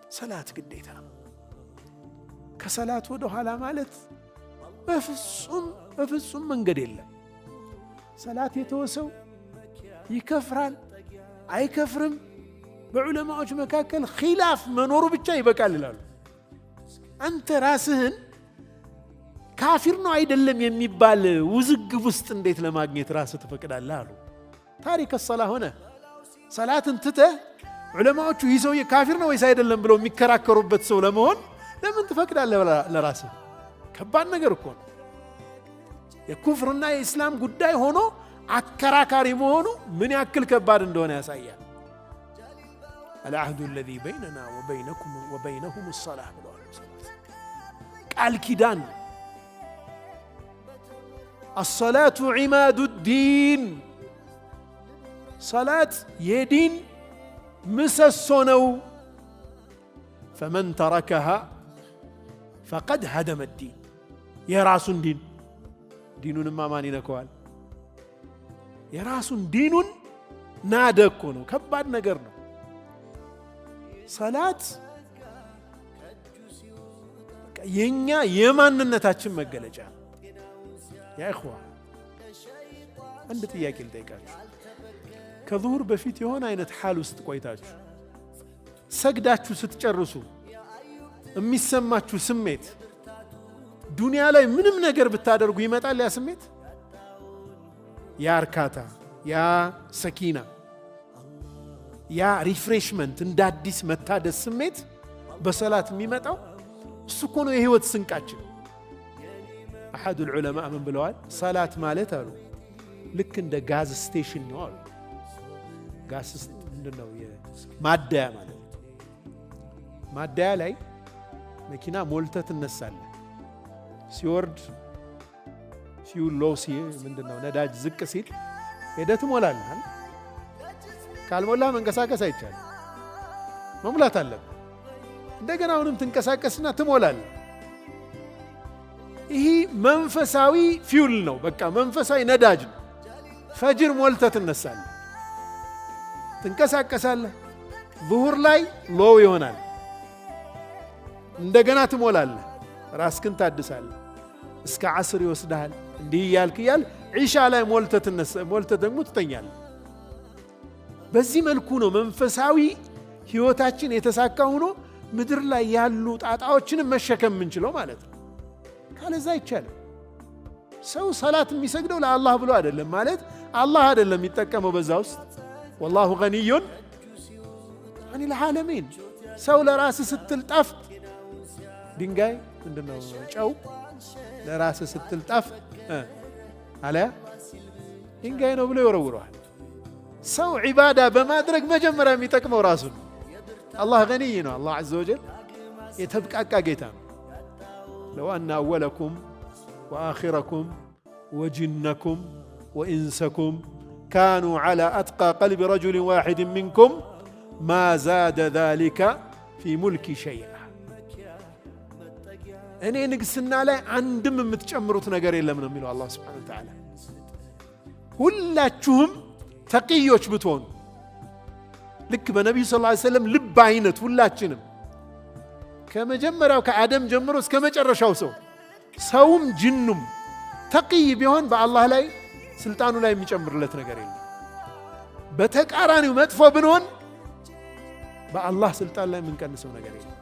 ሰላት ግዴታ ነው። ከሰላት ወደ ኋላ ማለት በፍጹም በፍጹም መንገድ የለም። ሰላት የተወ ሰው ይከፍራል አይከፍርም፣ በዑለማዎች መካከል ኺላፍ መኖሩ ብቻ ይበቃል ይላሉ። አንተ ራስህን ካፊር ነው አይደለም የሚባል ውዝግብ ውስጥ እንዴት ለማግኘት ራስህ ትፈቅዳለህ አሉ። تارك الصلاة ሆነ ሰላትን ትተህ ዑለማዎቹ ይህ ሰውዬ ካፊር ነው ወይስ አይደለም ብለው የሚከራከሩበት ሰው ለመሆን ለምን ትፈቅዳለህ ለራስህ? ከባድ ነገር እኮ ነው። የኩፍርና የኢስላም ጉዳይ ሆኖ አከራካሪ መሆኑ ምን ያክል ከባድ እንደሆነ ያሳያል። العهد الذي بيننا وبينهم الصلاة ብለዋል። ቃል ኪዳን። الصلاة عماد الدين፣ ሰላት የዲን ምሰሶ ነው። فمن تركها فقد هدم الدين። የራሱን ዲን፣ ዲኑንማ ማን ይነከዋል? የራሱን ዲኑን ናደ እኮ ነው። ከባድ ነገር ነው። ሰላት የኛ የማንነታችን መገለጫ። يا إخوة፣ አንድ ጥያቄ ልጠይቃችሁ። ከዙሁር በፊት የሆነ አይነት ሓል ውስጥ ቆይታችሁ ሰግዳችሁ ስትጨርሱ የሚሰማችሁ ስሜት ዱንያ ላይ ምንም ነገር ብታደርጉ ይመጣል ያ ስሜት? ያ እርካታ፣ ያ ሰኪና፣ ያ refreshment፣ እንደ አዲስ መታደስ ስሜት በሰላት የሚመጣው እሱ እኮ ነው የህይወት ስንቃችን። أحد العلماء ምን ብለዋል? ሰላት ማለት አሉ ልክ እንደ gas station ነው አሉ። ጋዝ ምንድን ነው? ማደያ ማለት ነው። ማደያ ላይ መኪና ሞልተህ ትነሳለህ። ሲወርድ fuel low፣ ምንድን ነው፣ ነዳጅ ዝቅ ሲል ሄደህ ትሞላለህ። ካልሞላህ መንቀሳቀስ አይቻልም። መሙላት አለብህ። እንደገና አሁንም ትንቀሳቀስና ትሞላለህ። ይህ መንፈሳዊ fuel ነው። በቃ መንፈሳዊ ነዳጅ ነው። ፈጅር ሞልተህ ትነሳለህ፣ ትንቀሳቀሳለህ። ዙሁር ላይ low ይሆናል። እንደገና ትሞላለህ፣ ራስክን ታድሳለህ። እስከ ዓስር ይወስድሃል። እንዲህ እያልክ እያል ዒሻ ላይ ሞልተህ ደግሞ ትተኛለህ። በዚህ መልኩ ነው መንፈሳዊ ህይወታችን የተሳካ ሆኖ ምድር ላይ ያሉ ጣጣዎችንም መሸከም የምንችለው ማለት ነው። ካለዛ አይቻልም። ሰው ሰላት የሚሰግደው ለአላህ ብሎ አይደለም፣ ማለት አላህ አይደለም የሚጠቀመው በዛ ውስጥ። والله غني عن العالمين። ሰው ለራስ ስትል ጣፍጥ፣ ድንጋይ ምንድነው ጨው ለራስ ስትል ጣፍጥ አለያ ድንጋይ ነው ብሎ ይወረውረዋል። ሰው ዒባዳ በማድረግ መጀመሪያ የሚጠቅመው ራሱ ነው። አላህ ገኒይ ነው። አላህ عز وجل የተብቃቃ ጌታ ነው። لو أن أولكم وآخركم وجنكم وإنسكم كانوا على أتقى قلب رجل واحد منكم ما زاد ذلك في ملكي شيئا። እኔ ንግስና ላይ አንድም የምትጨምሩት ነገር የለም ነው የሚለው አላህ سبحانه وتعالى። ሁላችሁም ተቅዮች ብትሆኑ፣ ልክ በነቢዩ ስ ሰለም ልብ አይነት፣ ሁላችንም ከመጀመሪያው ከአደም ጀምሮ እስከ መጨረሻው ሰው፣ ሰውም ጅኑም ተቅይ ቢሆን በአላህ ላይ ስልጣኑ ላይ የሚጨምርለት ነገር የለም። በተቃራኒው መጥፎ ብንሆን በአላህ ስልጣን ላይ የምንቀንሰው ነገር የለም።